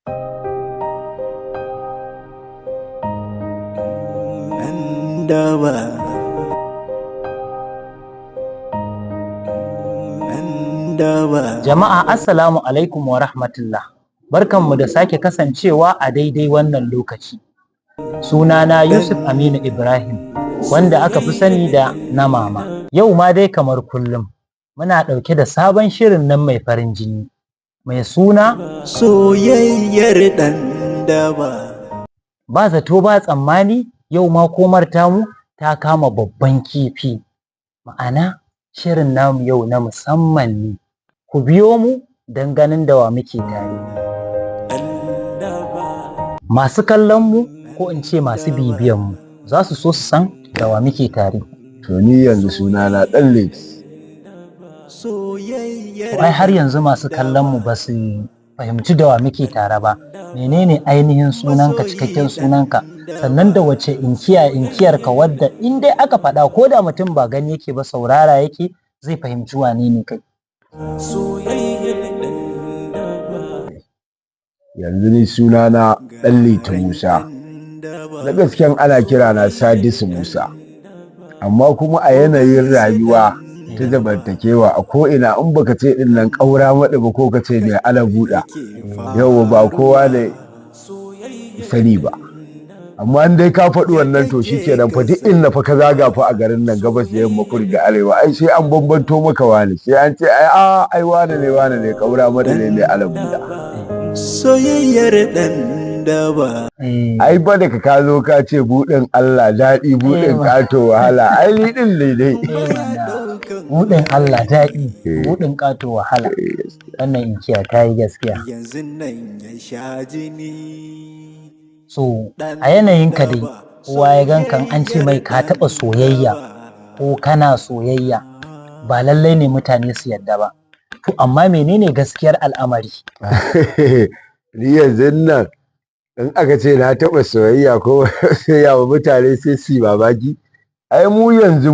Daba. Daba. Jama'a, assalamu alaikum wa rahmatullah. Barkanmu da sake kasancewa a daidai wannan lokaci. Sunana Yusuf Aminu Ibrahim, wanda aka fi sani da na mama. Yau ma dai kamar kullum, muna ɗauke da sabon shirin nan mai farin jini, mai suna Soyayyar ɗan daba. Ba zato ba tsammani, yau ma komar tamu ta kama babban kifi. Ma'ana, shirin namu yau na musamman ne. Ku biyo mu don ganin da wa muke tare. Masu kallon mu, ko in ce masu bibiyan mu, za su so su san da wa muke tare. To, ni yanzu sunana Ɗan Liti. To, ai har yanzu masu kallon mu ba su fahimci da wa muke tare ba. Menene ainihin sunanka, cikakken sunanka? Sannan da wace inkiya, inkiyarka wadda in dai aka faɗa, ko da mutum ba gani yake ba, saurara yake, zai fahimci wane ne kai? Yanzu ni sunana Ɗan Liti Musa. Na gasken ana kira na Sadisu Musa. Amma kuma a yanayin rayuwa ta zamantakewa, a ko'ina in baka ce ɗin nan ƙaura maɗi ba, ko ka ce mai ala buɗa, yau ba kowa ne sani ba. Amma in dai ka faɗi wannan, to shi kenan fa, duk inda fa ka zaga fa a garin nan, gabas da yamma, kudu da arewa, ai sai an bambanto maka wani, sai an ce ai a ai wane ne, wane ne, ƙaura maɗi ne mai ala buɗa. Soyayyar ɗan daba. Ai ba da ka zo ka ce buɗin Allah daɗi, buɗin ƙato wahala, ai ni ɗin ne dai. Buɗin Allah daɗi, buɗin ƙato wahala. Wannan inkiya ta yi gaskiya. Yanzu nan ya sha jini. So, a yanayinka dai, kowa ya ganka, an ce mai ka taɓa soyayya ko kana soyayya, ba lallai ne mutane su yadda ba. To, amma menene gaskiyar al'amari? Ni yanzu nan in aka ce na taɓa soyayya ko soyayya wa mutane, sai su yi mamaki. Ai mu yanzu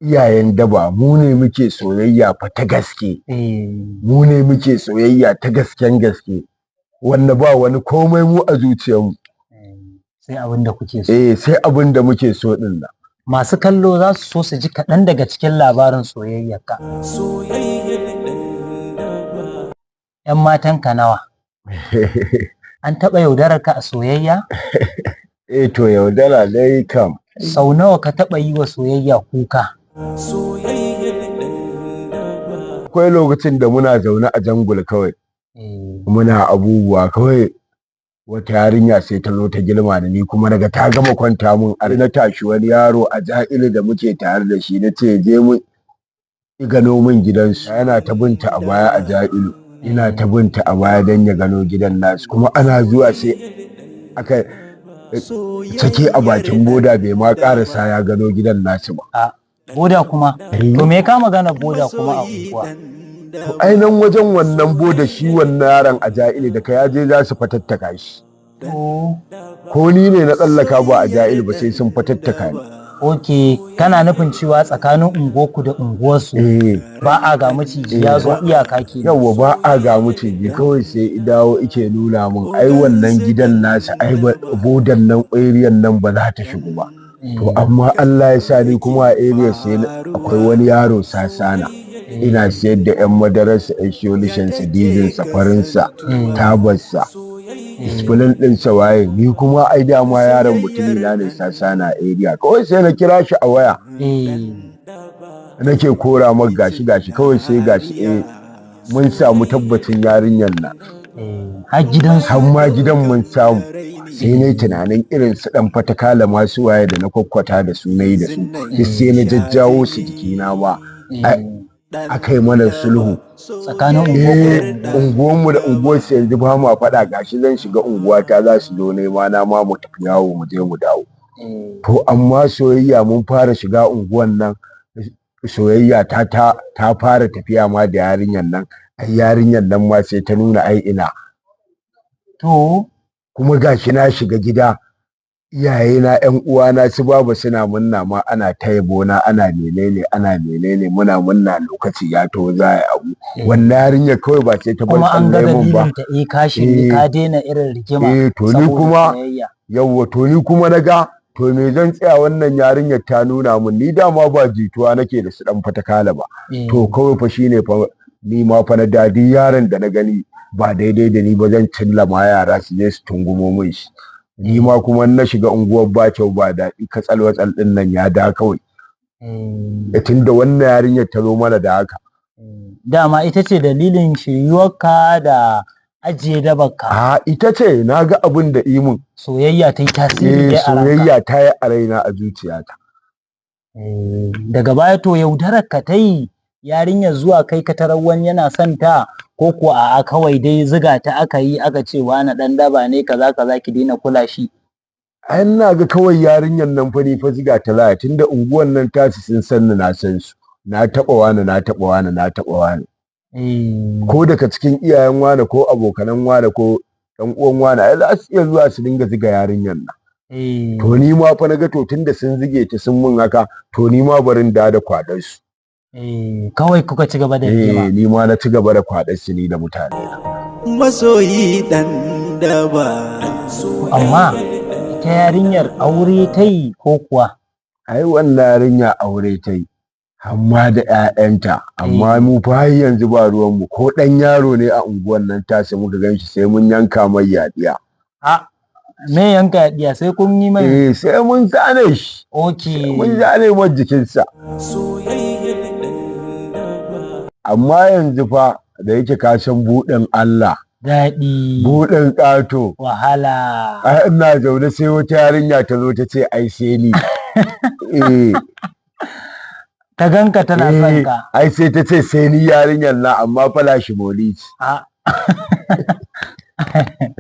iyayen daba, mu ne muke soyayya fa ta gaske. Mu ne muke soyayya ta gasken gaske, wanda ba wani komai mu a zuciyarmu. Sai abin da kuke so. Eh, sai abin da muke so din nan. Masu kallo za su so su ji kaɗan daga cikin labarin soyayyarka. ‘Yan matanka nawa? An taɓa yaudarar ka a soyayya? Eh, to, yaudara dai kam. Sau nawa ka taɓa yi wa soyayya kuka? Akwai lokacin da muna zaune a jangul kawai, muna abubuwa kawai, wata yarinya sai ta zo ta girma da ni, kuma naga ta gama kwanta mun. A na tashi wani yaro a ja'ili da muke tare da shi, na ce je mu gano min gidansu. Yana ta binta a baya a ja'ilu, ina ta binta a baya don ya gano gidan nasu. Kuma ana zuwa sai aka sake a bakin boda, bai ma karasa ya gano gidan nasu ba. A boda kuma? To, me ka magana boda kuma a unguwa? To, ainihin wajen wannan boda, shi wannan yaron a ja'ili da ka yaje za su fatattaka shi. Ko ni ne na tsallaka ba a ja'ili ba, sai sun fatattaka ni. Ok, kana nufin cewa tsakanin unguwarku da unguwarsu Eh. ba a ga maciji, ya zo iyaka ke. Yawwa, ba a ga maciji. Kawai sai idawo ike nuna min ai wannan gidan nasa, ai bodan nan, area nan ba za ta shigo ba. To, amma Allah ya sa ni kuma a area sai akwai wani yaro sasana, ina siyar da yan madararsa, yan sholishansa, dizinsa, farinsa, tabarsa, isfilin ɗinsa, waye. Ni kuma ai dama yaron mutumi na ne sasana area. Kawai sai na kira shi a waya, nake kora maka gashi gashi. Kawai sai gashi, eh, mun samu tabbacin yarinyar nan. Har gidansu? Har ma gidan mun samu. Sai na yi tunanin irin su dan fatakala masu waye da na kwakwata da su, na yi da su duk, sai na jajjawo su jikina ba, aka yi mana sulhu. Tsakanin unguwarku? Eh, unguwanmu da unguwarsu yanzu ba mu faɗa. Gashi zan shiga unguwata, za su zo nema na ma, mu tafi yawo, mu je mu dawo. To, amma soyayya mun fara shiga unguwan nan, soyayya ta fara tafiya ma da yarinyar nan. Ai yarinyar nan ma sai ta nuna ai ina. Kuma gashi na shiga gida. Iyayena, ƴan uwana su baba suna munna ma, ana ta yabo na, ana menene, ana menene, muna munna lokaci ya taho za a yi abu. Wannan yarinyar kawai ba sai ta bar Kuma an ga tsalle mun ba. dalilin ta, eh, ka shirye Eh. ka daina irin rigima Eh, to ni saboda kuma soyayya. Yawwa, to ni kuma na ga to me zan tsaya, wannan yarinyar ta nuna mun ni dama ba jituwa nake da su dan fatakala ba. To kawai fa shine fa ni ma fa na dadi yaron da na gani ba daidai da ni ba, zan cilla ma yara su je su tungumo min shi. Ni ma kuma na shiga unguwar ba kyau ba daɗi, katsal watsal ɗin nan ya da kawai. Tunda wannan yarinyar ta zo mana da haka. Dama ita ce dalilin shiryuwarka da ajiye dabarka? A, ita ce, na ga abin da imin. Soyayya ta yi tasiri Eh. dai a ranka. Soyayya ta yi a raina, a zuciyata. Daga baya to yaudarar ka ta yi yarinyar zuwa kai ka tarar wani yana son ta, ko ko a'a, kawai dai ziga ta aka yi, aka ce wani ɗan daba ne, kaza kaza, ki daina kula shi? Ai ina ga kawai yarinyar nan fa ni fa ziga ta laya, tunda unguwan nan tasu sun san ni, na san su, na taɓa wani, na taɓa wani, na taɓa wani. Ko daga cikin iyayen wani ko abokanan wani ko ɗan uwan wani, ai za su iya zuwa su dinga ziga yarinyar nan. To ni ma fa na ga to tunda sun zige ta sun mun haka, to ni ma barin da kwaɗar su. Kawai kuka ci gaba da rigima. Eh, ni ma na ci gaba da kwaɗar su, ni da mutane na. Masoyi ɗan daba. Amma ita yarinyar aure ta yi ko kuwa? Ai wannan yarinya aure ta yi, amma da 'ya'yanta. Amma mu fa har yanzu ba ruwan mu, ko ɗan yaro ne a unguwan nan tasu muka ganshi sai mun yanka mai yaɗiya. A me yanka yaɗiya? Sai kun yi mai? Eh, sai mun zane shi. Mun zane mai jikinsa. Amma yanzu fa da yake ka san buɗin Allah Daɗi. Buɗin ƙato. Wahala. Ai ina zaune sai wata yarinya ta zo ta ce ai sai ni, eh. Ta ganka tana son Eh, ka? Ai sai ta ce sai ni yarinyar na, amma fa lashi boli ce. A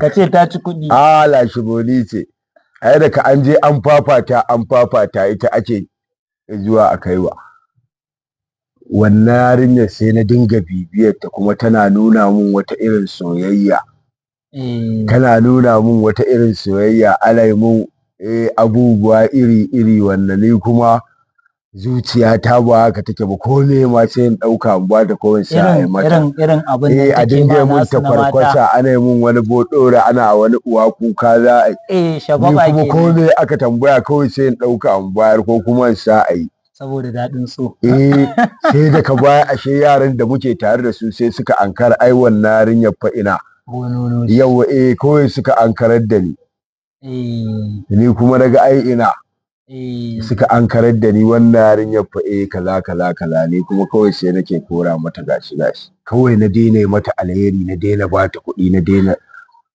ka ce ta ci kuɗi. A, lashi boli ce ai, daga an je an fafata, an fafata, ita ake zuwa a kaiwa. Wannan yarinyar sai na dinga bibiyar ta, kuma tana nuna mun wata irin soyayya. Tana nuna mun wata irin soyayya, ana yi mun abubuwa iri-iri, wannan ni kuma zuciyata ba haka take ba, ko me ma sai in ɗauka in bata ko in sa a yi Irin mata. irin abin Eh, da a take dinga ma yi mun nasu na mata. takwarkwasa, ana yi mun wani boɗora, ana wani uwa kuka za a yi. Eh, Ni shagwaba kuma ko kenan. me aka tambaya kawai sai in ɗauka in bayar ko kuma in sa a yi. Saboda daɗin so. Eh, sai daga baya ashe yaran da muke tare da su sai suka ankara, ai wannan yarinyar fa ina. Bonono ce. Yawwa, eh, kawai suka ankarar da ni. Ni kuma naga ai ina. Suka ankarar da ni wannan yarinyar fa, eh, kaza kaza kaza, ni kuma kawai sai nake kora mata gashi gashi. Kawai na daina yi mata alheri, na daina bata kuɗi, na daina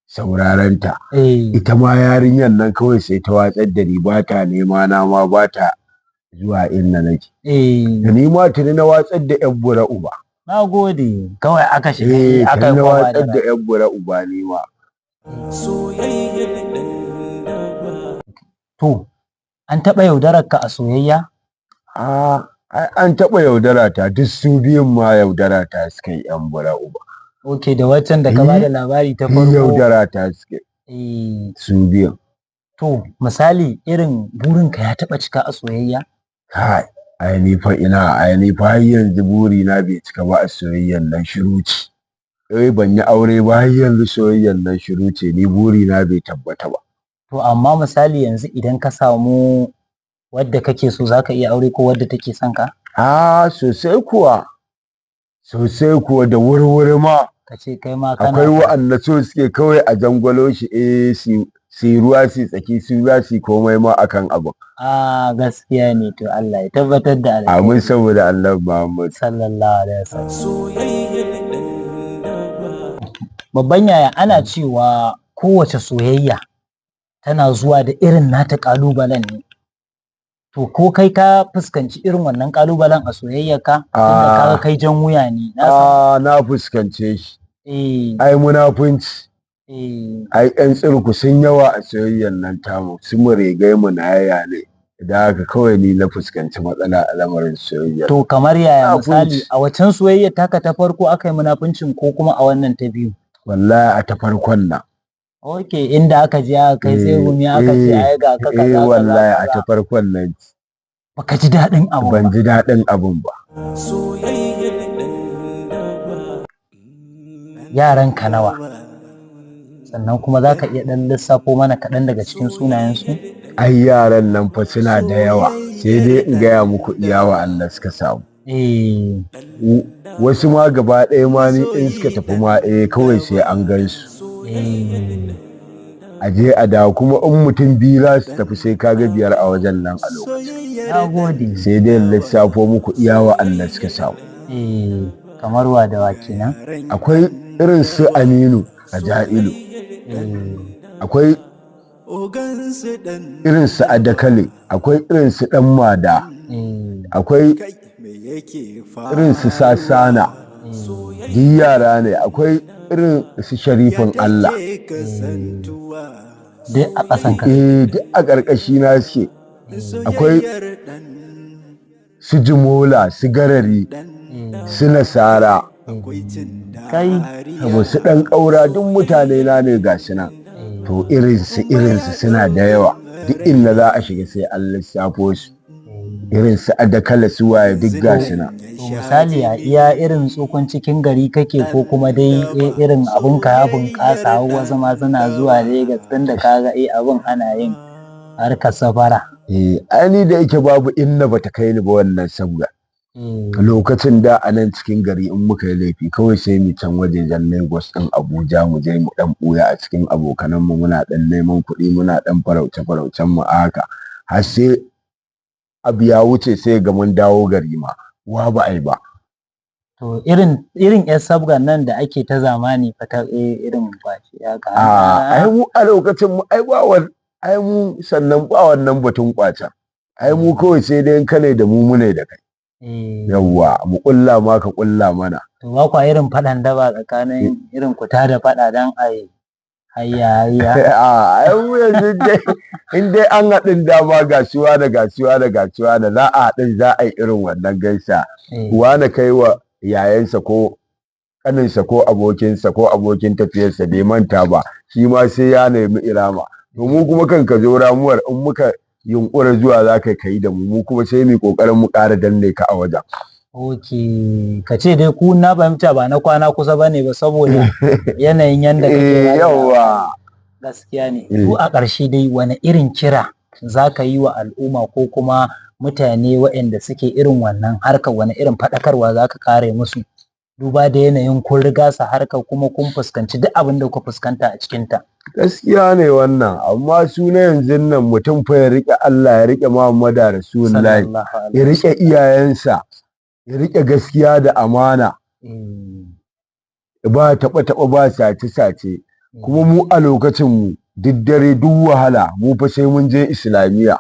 sauraron ta. Ita ma yarinyar nan kawai sai ta watsar da ni, ba ta nema na ma, ba ta zuwa inda nake. Da ni ma tuni na watsar da ƴar bura uba. Na gode. Kawai aka shiga Eh, aka tuni na yi kwaba watsar da da ƴar bura uba ni ma. To, an taɓa yaudarar ka a soyayya? A, ai an taɓa yaudara ta, duk su biyun ma yaudara ta suka yi, ƴan bura uba. Ok, da waccan da ka Eh, bada labari ta duk farko. yaudara ta suka yi su biyun. To, misali irin burinka ya taɓa cika a soyayya? Kai, ai ni fa ina, ai ni fa har yanzu burina bai cika ba a soyayyan nan, shiru ce. Eh, ban yi aure ba, har yanzu soyayyan nan shiru ce, ni burina bai tabbata ba. To, amma misali yanzu idan ka samu wadda kake so, za ka iya aure, ko wadda take son ka? A, sosai kuwa. Sosai kuwa, da wurwuri ma. Ka ce kai ma kana Akwai wa'anda so suke kawai a jangwalo shi, eh, su su ruwa su tsaki, su za su yi komai ma akan abin. A, gaskiya ne, to Allah ya tabbatar da Amin alheri. saboda Allah Muhammad. Sallallahu alaihi wasallam. Babban yaya, ana cewa kowace soyayya tana zuwa da irin nata ƙalubalen ne. To, ko kai ka fuskanci irin wannan ƙalubalen a soyayyarka? Tunda kaga Ah. kai jan wuya ne. Na san. Ah, na fuskance shi. Ai munafunci. Ai ƴan tsirku sun yawa a soyayyan nan tamu, su muregai mu na yaya ne. Da haka kawai ni na fuskanci matsala a lamarin soyayya. To, kamar yaya misali, Munafunci. a waccan soyayyar taka ta farko aka yi munafuncin ko kuma a wannan ta biyu? Wallahi a ta farkon nan. Ok, inda aka je aka kai tsegumi aka ce ai ga ka kaza kaza Wallahi a kaza. ta farkon nan Baka ji daɗin abu ban ba. ji daɗin abun ba. Yaran ka nawa? Sannan kuma za ka iya ɗan lissafo mana kaɗan daga cikin sunayensu? Ai yaran nan fa suna da yawa, sai dai in gaya muku iya wa'anda suka samu. Wasu ma gaba ɗaya ma ni in suka tafi ma kawai sai an gan su. A je a dawo, kuma in mutum biyu za su tafi sai kaga biyar a wajen nan a lokacin. Na gode. Sai dai in lissafo muku iya wa'anda suka samu. Kamar wa da wa kenan? Akwai irin su Aminu a Ja'ilu, akwai irin su Adakale, akwai irin su Ɗan Mada, akwai irin su Sasana, duk yara ne, akwai irin su Sharifin Allah. Duk a ƙasan ka. Eh, duk a ƙarƙashi na suke. Akwai su Jimola, su Garari, su Nasara, Kai. abu su Ɗan Ƙaura, duk mutane na ne ga su nan. To irinsu irinsu suna da yawa, duk inda za a shiga sai an lissafo su, irin su Adakala, su waye, duk ga su nan. To misali a iya irin tsokon cikin gari kake, ko kuma dai irin abun ka ya bunƙasa har wasu ma suna zuwa Legas, tun da kaga abun ana yin harkar safara? Eh, ai ni da yake babu inna bata kai ni ba wannan sabga. Lokacin da a nan cikin gari in muka yi laifi kawai sai mu can wajejen Lagos ɗin, Abuja, mu je mu ɗan ɓuya a cikin abokananmu, muna ɗan neman kuɗi, muna ɗan farauce faraucen mu a haka, har sai abu ya wuce sai ga mun dawo gari ma wa ba ai ba. To irin yar sabgan nan da ake ta zamani fa ta irin kwace haka. A ai mu a lokacin mu ai ba ai mu sannan ba wannan batun kwacen. Ai mu kawai sai dai in kane da mu mune da kai. Yawwa, mu kulla ma ka kulla mana. To ba kwa irin faɗan daba tsakanin irin ku ta da faɗa dan ai hayya hayya? A ai mu yanzu dai in dai an haɗin dama gasuwa da gasuwa da gasuwa da za a haɗin, za a yi irin wannan gaisa. Wane kai wa yayansa ko ƙaninsa ko abokinsa ko abokin tafiyarsa bai manta ba, shi ma sai ya nemi irama. To mu kuma kan ka zo ramuwar, in muka yunƙura zuwa za ka yi da mu, mu kuma sai mu yi ƙoƙarin mu ƙara danne ka a wajen. Ok, ka ce dai ku na fahimta ba na kwana kusa ba ne ba, saboda yanayin yanda kake ba da Yawwa. Gaskiya ne. To a ƙarshe dai wani irin kira za ka yi wa al'umma ko kuma mutane waɗanda suke irin wannan harkar, wani irin faɗakarwa za ka ƙare musu, duba da yanayin kun riga su harkar kuma kun fuskanci duk abin da kuka fuskanta a cikinta? Gaskiya ne wannan, amma su na yanzu nan mutum fa ya riƙe Allah, ya riƙe Muhammadu Rasulullahi, Sallallahu alaihi ya riƙe iyayensa, ya riƙe gaskiya da amana, ba taɓa taɓa, ba sace sace. Kuma mu a lokacin mu duk dare duk wahala mu fa sai mun je islamiyya.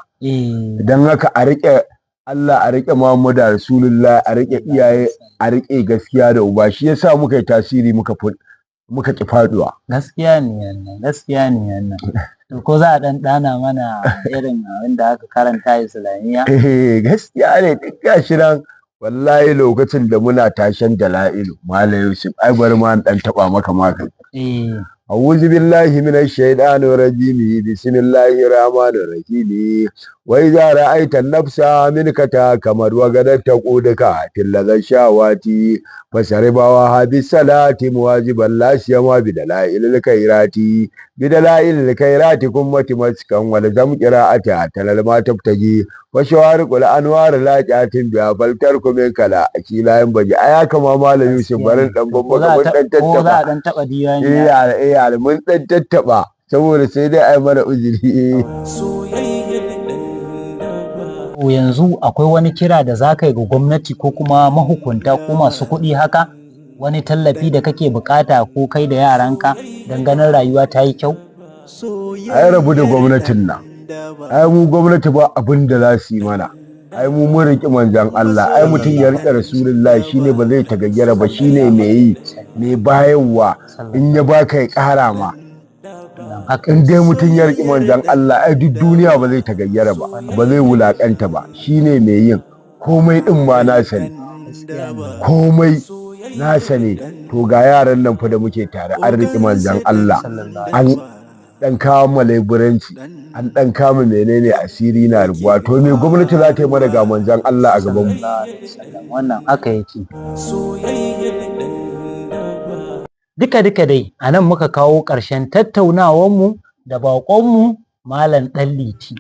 Don haka a riƙe Allah, a riƙe Muhammadu Rasulullahi, a riƙe iyaye, a riƙe gaskiya da uba, shi yasa muka yi tasiri, muka ƙi faduwa. Gaskiya ne wannan, gaskiya ne wannan. To ko za a ɗan ɗana mana irin abin da aka karanta islamiyya? Eh, gaskiya ne, duk gashi nan wallahi lokacin da muna tashen Dala'ilu, Malam Yusuf, ai bari ma in dan taba maka maka. أعوذ بالله من الشيطان الرجيم، بسم الله الرحمن الرحيم. وإذا رأيت النفس منك تاكمت وغدت تقودك في الشهوات فشربها بالصلاة مواجبا لا سيما بدلائل الخيرات، بدلائل الخيرات كم تمسكا ولزم قراءتها تلل ما تبتجي وشوارق الأنوار لا جات بها فالترك منك لا أشي لا ينبغي. أيا كما مال يوسف برن دم Ko za a ko za a ɗan taɓa diwani? Eh, mun dan tattaba saboda sai dai ai mana uzuri. To yanzu akwai wani kira da za ka yi ga gwamnati ko kuma mahukunta ko masu kuɗi haka, wani tallafi da kake bukata ko kai da yaranka don ganin rayuwa ta yi kyau? Ai rabu da gwamnatin nan, ai mu gwamnati ba abin da za su yi mana. Ai mu mun riƙi manzon Allah, ai mutum ya riƙe Rasulullahi shine ba zai tagayyara ba, shine mai yi mai bayarwa, in ya baka ya ƙara ma. Haka. In dai mutum ya riƙi manzon Allah, ai duk duniya ba zai tagayyara ba, ba zai wulaƙanta ba, shine mai yin komai din ma nasa ne. Gaskiya ne. Komai nasa ne. To ga yaran nan fa da muke tare an riƙi manzon Allah Sallallahu an dan kama leburanci, an dan kama menene, asiri na rubuwa. To me gwamnati za ta yi mana? Ga manzon Allah a gaban mu. Sallallahu alaihi wasallam. Wannan haka yake. Duka-duka dai a nan muka kawo ƙarshen tattaunawarmu da baƙonmu Malam Ɗanliti,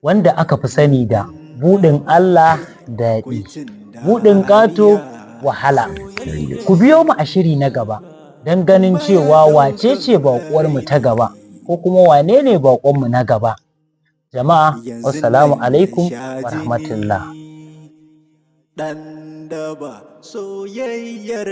wanda aka fi sani da Buɗin Allah Daɗi, Buɗin Ƙato Wahala. Ku biyo mu a shiri na gaba don ganin cewa wace ce baƙuwarmu ta gaba ko kuma wane ne baƙonmu na gaba. Jama'a, wassalamu alaikum wa rahmatullah. Ɗan daba soyayyar.